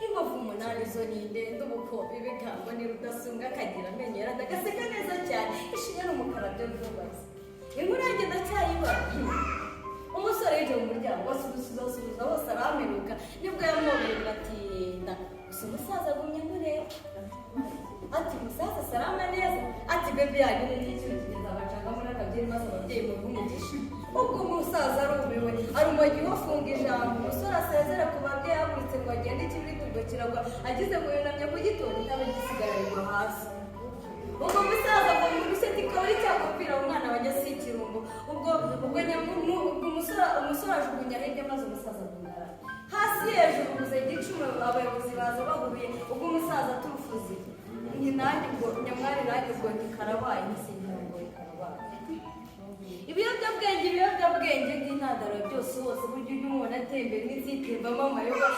Inkovu umunani zo ni ndende, ubukombe, ibigango, ni rudasumbwa, akagira amenyo yera, agaseka neza cyane, ishinya n'umukara byo ntubaze. Inkuru yanjye ndacyayibara. Umusore yinjiye mu muryango, asubiza asubiza bose, aramenuka. Nibwo yamwobeye biratinda. Gusa umusaza agumye amureba, ati: "Musaza, salama neza." Ati: "Baby yanyu ni ikintu kigeze abacanga muri akabyeri, maze ababyeyi muhe umugisha." Ubwo umusaza arumiwe, arumogi afunga ijambo. Umusore asezera ku babyeyi, yahagurutse ngo agende, ikibiriti ubwo kiragwa. Agize ngo yunamye ku gitondo, itaba gisigarirwa hasi. Ubwo umusaza ngo mu ruseti kaba cyagupfira umwana wajya si ikirungo. Ubwo nyamuntu, ubwo umusore ajugunya hirya, maze umusaza agumara hasi hejuru, buze gicuma. Abayobozi baza bahuruye. Ubwo umusaza aturufuzi ni nanjye, ubwo nyamwari nanjye ubwo ntikarabaye, ntisingira ngo karabaye. Ibiyobyabwenge, ibiyobyabwenge nk'intandaro ya byose hose. Burya ujya umubona atembera n'inzitembamo amayoga.